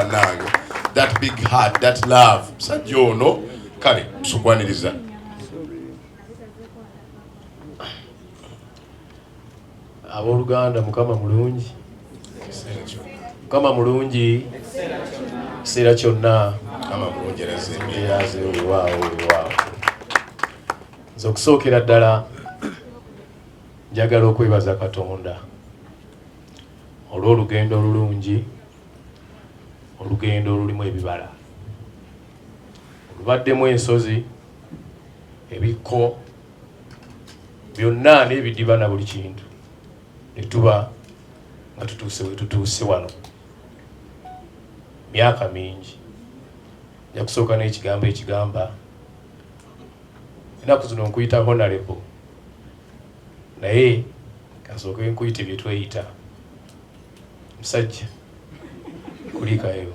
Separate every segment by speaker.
Speaker 1: Bannange, that big heart, that love, musajja ono. Kale sukwaniriza.
Speaker 2: Abooluganda, Mukama mulungi, Mukama mulungi ekiseera kyonna.
Speaker 1: Mukama mulungi
Speaker 2: eraze. Weewaawo, weewaawo. Nze okusookera ddala njagala okwebaza Katonda olw'olugendo olulungi, olugendo olulimu ebibala, olubaddemu ensozi, ebikko byonna n'ebidiba na buli kintu, ne tuba nga tutuuse we tutuuse wano myaka mingi. Nja kusooka n'ekigambo ekigamba ennaku zino nkuyita honorable, naye kansooke nkuyite bye tweyita. Musajja kulikayo,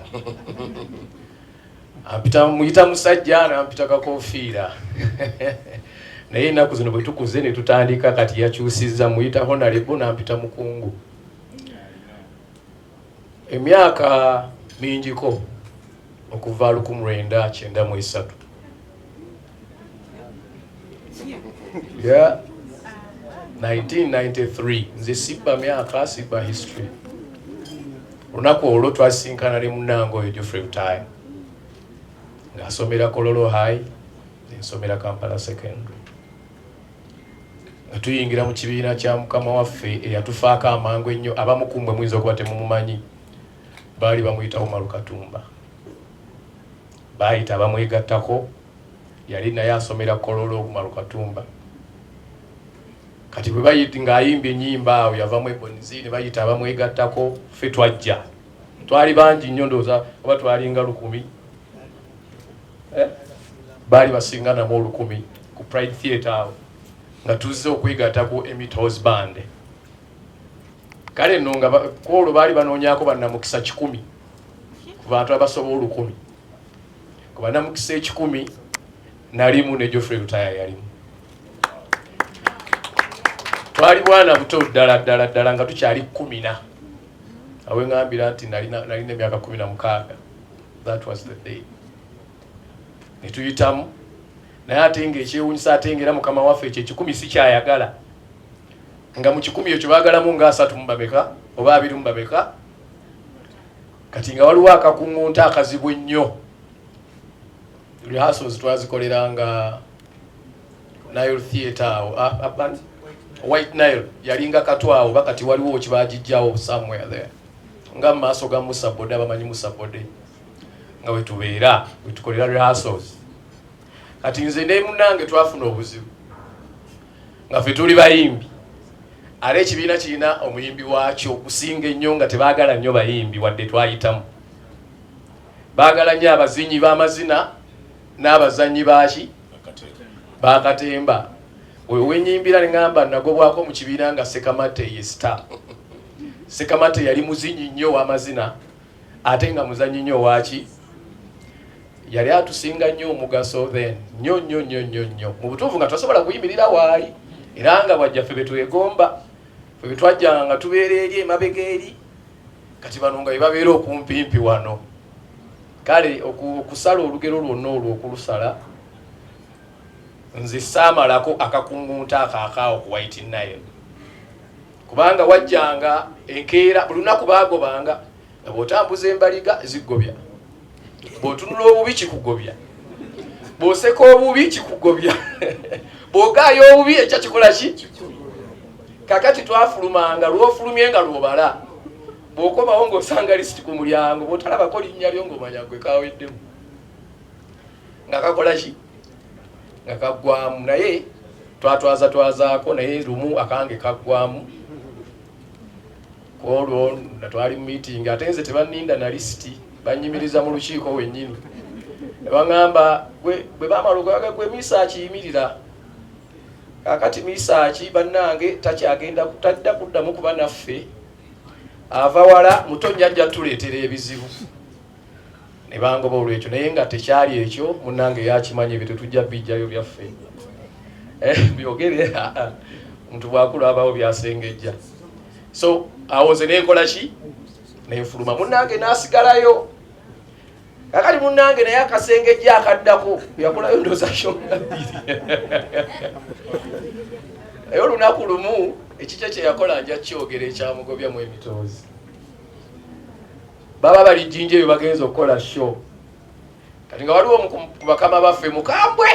Speaker 2: ampita muyita musajja, nampita kakofiira, naye ennaku zino bwe tukuze ne tutandika, kati yakyusizza, muyita honorable, nampita mukungu. Emyaka mingiko okuva 1993, yeah, 1993. Nze sibba myaka, sibba history. Olunaku olwo twasinkana ne munnange oyo Geoffrey Lutaaya ng'asomera Kololo High, ensomera Kampala Secondary, nga tuyingira mu kibiina kya mukama waffe eyatufaako amangu ennyo. Abamu ku mmwe muyinza okuba temumumanyi, baali bamuyita Umaru Katumba. Baayita abamwegattako, yali naye asomera Kololo, Umaru Katumba. Kati bwe bayita ng'ayimbye ennyimba awo yavamu Ebonies, ne bayita abamwegattako. Ffe twajja, twali bangi nnyo, ndowooza oba twalinga 1000, eh? Baali basinga namu 1000 ku Pride Theatre awo, nga tuzze okwegatta ku Emitos Band. Kale nno nga kwolwo baali banoonyaako bannamukisa 100 ku bantu abasoba 1000. Ku bannamukisa 100 nalimu, ne Geoffrey Lutaya yalimu. Twali bwana buto ddala ddala ddala, nga tukyali 10. Awe ŋambira nti nalina emyaka 16. That was the day ne tuyitamu. Naye ate nga ekyewunyisa, ate nga era mukama waffe ekyo 100 si kyayagala, nga mu 100 ekyo baagalamu nga asatu mu bameka oba abiri mu bameka. Kati nga waliwo akakuŋŋunta akazibu ennyo. Rehearsals twazikoleranga Nile Theatre awo, White Nile yalinga katwa awo, bakati waliwo kibagijjawo somewhere there, nga mu maaso ga Musa Bode, abamanyi Musa Bode, nga wetubeera wetukolera rehearsals. Kati nze ne munange twafuna obuzibu, nga ffe tuli bayimbi, ate ekibiina kirina omuyimbi waakyo okusinga ennyo, nga tebaagala nnyo bayimbi. Wadde twayitamu, baagala nnyo abazinyi b'amazina n'abazanyi baaki bakatemba. Oyo wenyimbira neŋamba nagobwako mu kibiina nga Sekamate ye star. Sekamate yali muzinyi nnyo w'amazina, ate nga muzanyi nnyo waaki, yali atusinga nnyo omugaso then, nnyo nnyo nnyo nnyo nnyo. Mu butuufu nga tosobola kuyimirira waali, era nga bwajja ffe betwegomba, ffe betwajjanga nga tubeera eri emabega eri, kati bano nga bebabeera okumpimpi wano. Kale okusala olugero lwonna olwo okulusala, nze saamalako akakungunta ako akaawo ku White Nile, kubanga wajjanga enkeera buli lunaku baagobanga, nga bw'otambuza embaliga ziggobya, bw'otunula obubi kikugobya, bw'oseka obubi kikugobya, bw'ogaaya obubi ekya kikola ki. Kakati twafulumanga, lw'ofulumye nga lw'obala, bw'okomawo ng'osanga lisiti ku mulyango, bw'otalabako linnya lyo ng'omanya gwe kaweddemu, nga kakola ki, nga kaggwamu. Naye twatwaza twazaako, naye lumu akange kaggwamu. Kwolwo natwali mu meeting, ate nze tebanninda na lisiti, banyimiriza mu lukiiko wennyini ne baŋŋamba, bwe bamala okwaga, gwe Misaaki yimirira. Kakati Misaaki bannange takyagenda, tadda kuddamu kuba naffe, ava wala, muto nnyo, ajja tuleetera ebizibu. Ne bangoba olwekyo, naye nga tekyali ekyo. Munnange yakimanyi, ebyo tetujja bijjayo byaffe, byogere. Omuntu bwakula abawo byasengejja. So awo nze nenkola ki, nenfuluma, munnange n'asigalayo. Kakati munnange naye akasengejja akaddako yakolayo ndooza shonga bbiri. Naye olunaku lumu ekikye kye yakola nja kyogera ekyamugobyamu emitoozi. Baba bali Jjinja eyo bagenza okukola show. Kati nga waliwo ku bakama baffe mukambwe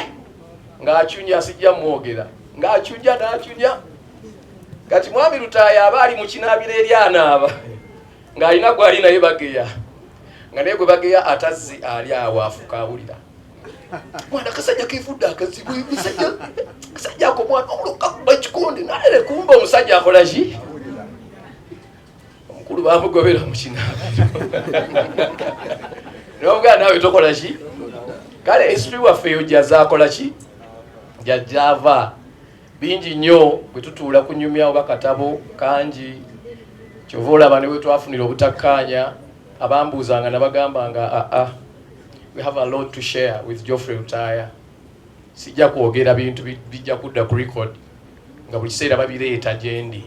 Speaker 2: ng'acunya, sijja mwogera, ng'acunya n'acunya. Kati mwami Lutaaya aba ali mu kinaabiro eri anaaba ng'alina gwali naye bageya, nga naye gwe bageya atazzi ali awo afuka awulira. Mwana kasajja kefudde akazibu, kasajja ako mwana olukakuba ekikonde nalere, kumbe omusajja akola ki? Omukulu bamugobera mu kinaabiro. Nobuganda naawe tokola ki? Kale history waffe eyo jazaakola ki? Jajjaava bingi nnyo bwe tutuula kunyumya oba katabo kangi. Kyova olaba ne bwe twafunira obutakkaanya, abambuuzanga nabagambanga aa, we have a lot to share with Geoffrey Lutaaya. Sijja kwogera bintu bijja kudda ku record nga buli kiseera babireeta gye ndi.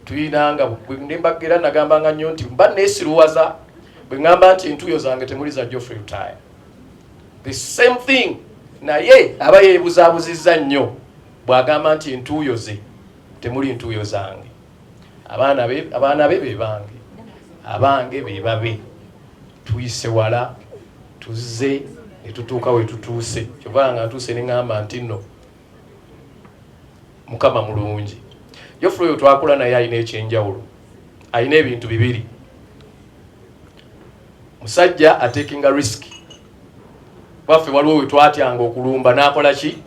Speaker 2: Tulina nga nembagera nagambanga nnyo nti mba neesiruwaza bwe ŋŋamba nti entuuyo zange temuli za Geoffrey Lutaaya. The same thing naye aba yeebuzaabuzizza nnyo bw'agamba nti entuuyo ze temuli ntuuyo zange. Abaana be be bange, abange be babe. Tuyise wala, tuzze ne tutuuka we tutuuse. Kyova nga ntuuse ne ŋŋamba nti nno Mukama mulungi. Geoffrey oyo twakula naye alina ekyenjawulo, alina ebintu bibiri. Musajja atekinga risk. Baffe waliwo we twatyanga okulumba n'akola ki?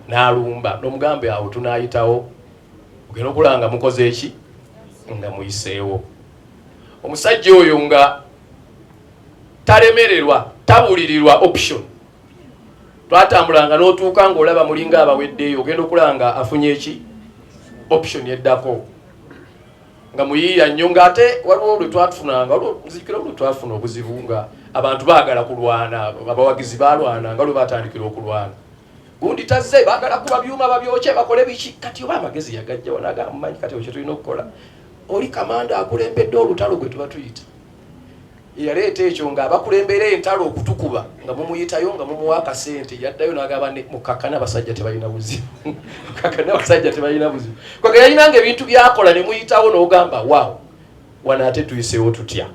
Speaker 2: N'alumba. N'omugambe awo tunaayitawo, ogenda okulaba nga mukoze eki? Nga muyiseewo. Omusajja oyo nga talemererwa, tabulirirwa option. Twatambulanga n'otuuka ng'olaba mulinga abaweddeeyo, ogenda okulaba nga afunye eki? Option eddako. Nga muyiiya nnyo, ng'ate waliwo lwe twatufunanga, waliwo nzijukira lwe twafuna obuzibu nga abantu baagala kulwana, abawagizi baalwana nga lwe batandikira okulwana. Gundi tazze, baagala kuba byuma babyokye bakole biki. Kati oba amagezi yagajja wanaga mumanyi kati ekyo tulina okukola. Oli kamanda akulembedde olutalo gwe tuba tuyita. Yaleeta ekyo ng'abakulembera entalo okutukuba, nga mumuyitayo nga mumuwa akasente, yaddayo n'agamba ne mukakkane abasajja tebalina buzibu. Mukakkane abasajja tebalina buzibu. Kwega yalinanga ebintu by'akola ne muyitawo n'ogamba waawo, wano ate tuyiseewo tutya.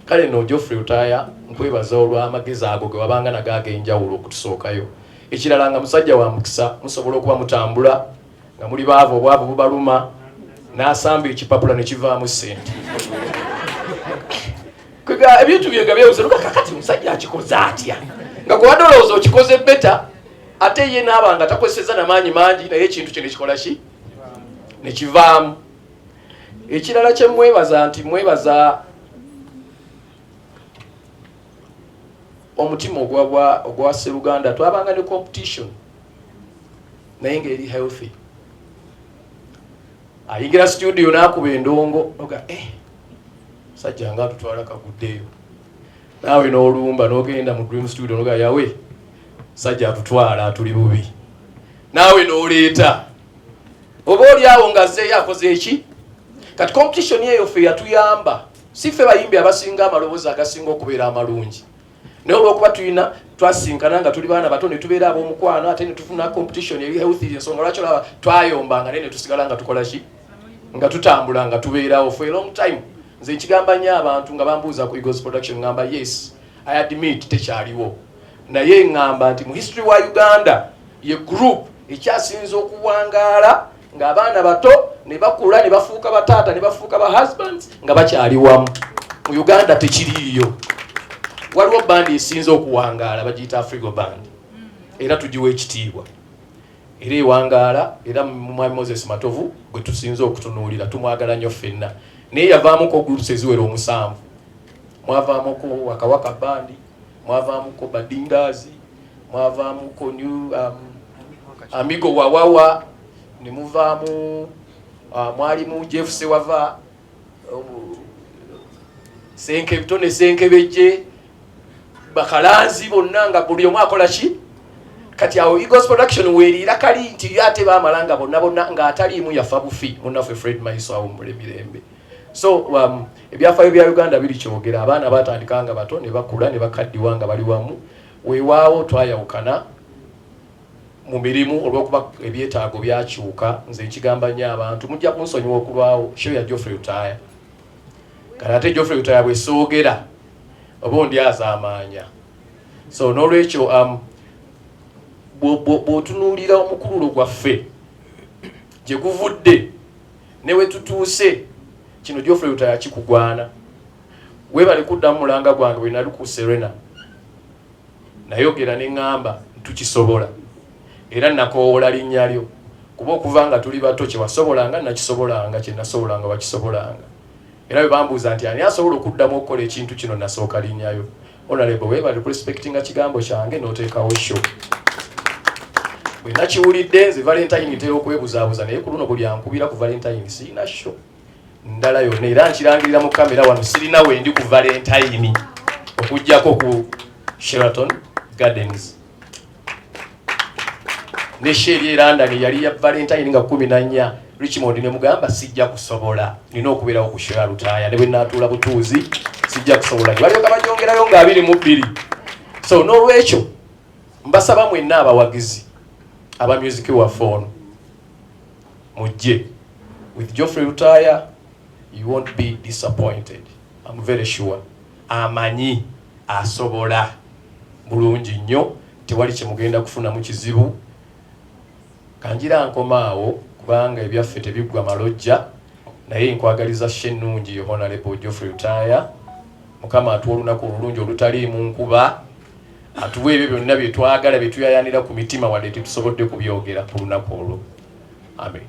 Speaker 2: Kale no Geoffrey Lutaaya nkwebaza olw'amagezi ago ge wabanga nago ag'enjawulo okutusookayo. Ekirala nga musajja wa mukisa, musobola okuba mutambula nga muli baavu, obwavu bubaluma, n'asamba ekipapula ne kivaamu ssente. Kwega ebintu bye nga byewuze, luka kakati omusajja akikoze atya? Nga gwe wadde olowooza okikoze beta, ate ye n'aba nga takozesezza na maanyi mangi, naye ekintu kye ne kikola ki? Ne kivaamu. Ekirala kye mwebaza nti mwebaza omutima ogwa Sseruganda. Twabanga ne competition naye ng'eri healthy. Ayingira studio n'akuba endongo oga sajja nga atutwala kaguddeyo, naawe n'olumba n'ogenda mu Dream Studio n'oga yawe sajja atutwala atuli bubi, naawe n'oleeta oba oli awo ng'azzeeyo akoze eki. Kati competition eyo ffe yatuyamba, si ffe bayimbi abasinga amaloboozi agasinga okubeera amalungi, naye olw'okuba tulina twasinkana nga tuli baana bato ne tubeera ab'omukwano, ate ne tufuna competition eri healthy. Ensonga lwaki olaba twayombanga naye ne tusigala nga tukola ki, nga tutambula nga tubeerawo for a long time. Nze nkigamba nnyo abantu nga bambuuza ku Eagles Production, ngamba yes, I admit tekyaliwo, naye ngamba nti mu history wa Uganda ye group ekyasinza okuwangaala ng'abaana bato ne bakula ne bafuuka bataata ne bafuuka ba husbands nga bakyali wamu. Mu Uganda tekiriiyo. Waliwo bandi esinza okuwangaala, bagiyita Afrigo Band, era tugiwa ekitiibwa era ewangaala. Era mwami Moses Matovu gwe tusinza okutunuulira, tumwagala nnyo ffenna, naye yavaamuko groups eziwera 7. Mwavaamuko Wakawaka Band, mwavaamuko Badingazi, mwavaamuko New Amigo Wawawa, ne muvaamu mwalimu Jeff Sewava, Senkebitone, Senkebejje, bakalanzi bonna nga buli omu akola ki. Kati awo Eagles Production weeriira kali nti yo ate baamala nga bonna bonna ng'ataliimu yafa bufi, munnaffe Fred Maiso awummula emirembe. So ebyafaayo bya Uganda biri kyogera, abaana batandika nga bato ne bakula ne bakaddiwa nga bali wamu. Weewaawo twayawukana mu mirimu olw'okuba ebyetaago byakyuka. Nze nkigamba nnyo abantu, mujja kunsonyiwa okulwawo show ya Geoffrey Lutaaya. Kati ate Geoffrey Lutaaya bwe soogera oba ondyazaamaanya. So n'olwekyo bw'otunuulira omukululo gwaffe gye guvudde ne we tutuuse, kino Geoffrey Lutaaya kikugwana. Weebale kuddamu mulanga gwange. Bwe nali ku Serena nayogera ne ŋŋamba tukisobola, era nakowoola linnya lyo, kuba okuva nga tuli bato kyewasobolanga nakisobolanga, kyenasobolanga wakisobolanga. Era bwe bambuuza nti ani asobola okuddamu okukola ekintu kino, nasooka linnyayo. Honorable, weebale kurespectinga kigambo kyange n'oteekawo show. Bwe nakiwulidde, nze Valentine ntera okwebuzaabuza, naye ku luno buli ankubira ku Valentine sirina show ndala yonna, era nkirangirira mu kamera wano, sirina wendi ku Valentine okugjako ku Sheraton Gardens. Ne show eri e London yali ya Valentine nga 14, Richmond, ne mugamba sijja kusobola, nina okubeerawo ku show ya Lutaaya ne bwe naatuula butuuzi sijja kusobola. Ne balyoka bagyongerayo nga 22. So n'olwekyo mbasaba mwenna abawagizi aba music waffe ono mujje. With Geoffrey Lutaaya you won't be disappointed, I'm very sure. Amanyi asobola bulungi nnyo, tewali kyemugenda kufunamu kizibu. Kanjira nkomaawo kubanga ebyaffe tebiggwa malojja, naye nkwagaliza show ennungi, Honorable Geoffrey Lutaaya. Mukama atuwa olunaku olulungi olutaliimu nkuba, atuwa ebyo byonna bye twagala, bye tuyayanira ku mitima wadde tetusobodde kubyogera ku lunaku olwo. Amen.